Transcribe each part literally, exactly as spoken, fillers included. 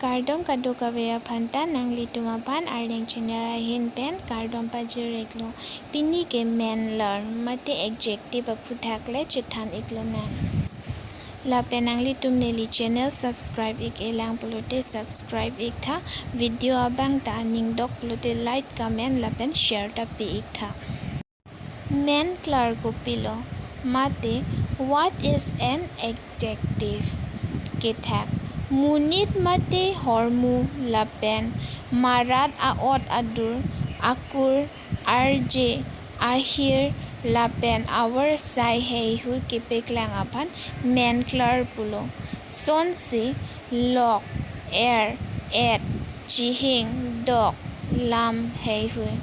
Kardom kadokave aphan ta, nanglitum aphan Arleng channel ahin pen kardom pajir-iklo. Pini ke manler mate adjective aphuthak le chethan-iklonang. Lapen nanglitum neli channel subscribe-ik-elang pulote subscribe-iktha. Video abang ta aningdok pulote like, comment lapen share ta pi-iktha. Manklar kopilo mate what is an adjective? Kethak, monit mate hormu lapen marat a-ot adur, akur, arje, ahir lapen avar asai heihui kepeklang aphan manklar pulo. Sonsi lok, er, et, chihing, dok, lam heihui.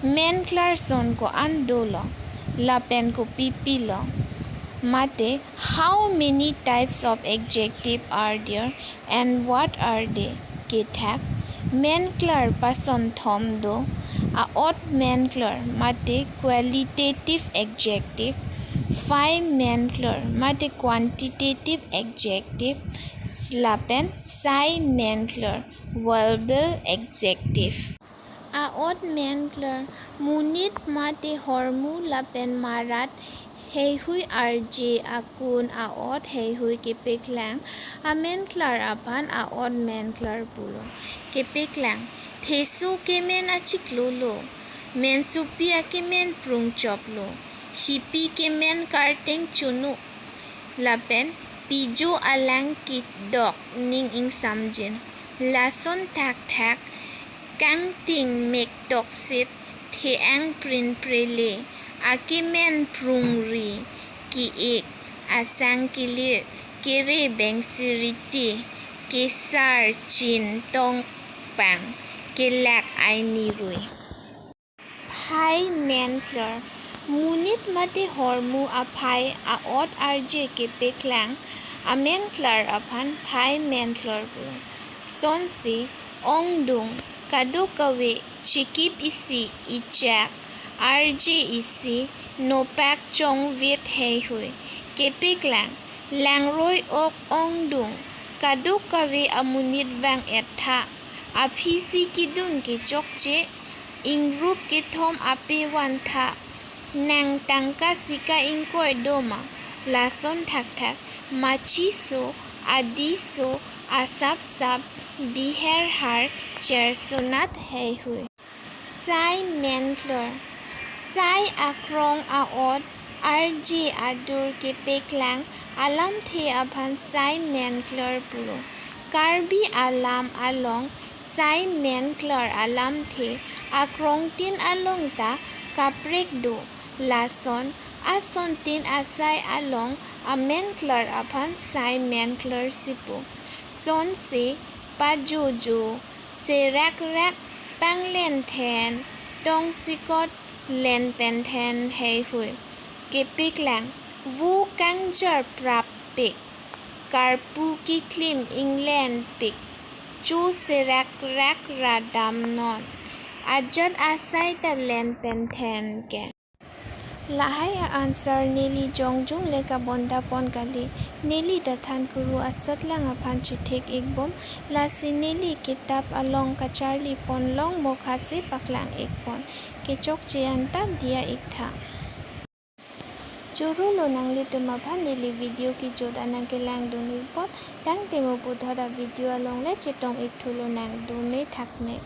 Manklar son ko-an dolo lapen kopi pilo? Mate, how many types of adjective are there and what are they? Kethak, manklar pason thom do. A-ot manklar mate qualitative adjective, phai manklar mate quantitative adjective, lapen sai manklar verbal adjective. A-ot manklar monit mate hormu lapen marat heihui, arje, akun, a-ot heihui kepeklang, amanklar aphan a-ot manklar pulo. Kepeklang, theso kemen achiklolo, mensopi akemen prungchoklo, hipi kemen karteng chunu, lapen pijo alang kedok ning ingsamjin. Lason thakthak, kangting mek toksit, the-ang prin prele, akemen prungri, ki-ik, asang kelir, kere bengsi riti, kesar chin tongpang, kelak aini rui. Phai manklar, monit mate hormu aphai, a-ot arje kepeklang, amanklar aphan phai manklar pu. Sonsi ongdung, kadokave, chikip isi, ichak, arje isi, nopak chongvit heihui kepeklang. Langroi ok ongdung, kadokave amonit vang-et tha, aphisi kedun kechokche, ingrup kethom ape van tha, nang tangka sika ingkoi doma? Lason thakthak, machiso, adiso, asapsap, biherhar, chersonat heihui. Sai manklar, sai akrong a-ot, arje adur kepeklang alamthe aphan sai manklar pulo. Karbi alam along sai manklar alamthe akrongtin along ta kaprek do. Lason asontin asai along amanklar aphan sai manklar si pu. Sonsi pajojo, serakrak, panglenthen, tongsikot, lenpenthen heihui kepeklang. Vo kangjar prappik, karpu kiklim inglenpik, cho serakrak ra damnon, ajat asai ta lenpenthen ke. Lahai a-answer neli jongjong le kabondapon kali. Neli ta thankuru asatlang aphan chethek-ikbom, lasi neli kitap along kacharlipon long mo khasi paklang-ikpon. Kechokche anta diya-iktha. Chorolo, nanglitum aphan neli video kejut anang kelangdun-ikpon. Tangte mo puthot a-video along le chetong-ikthu lonang, dome thakme.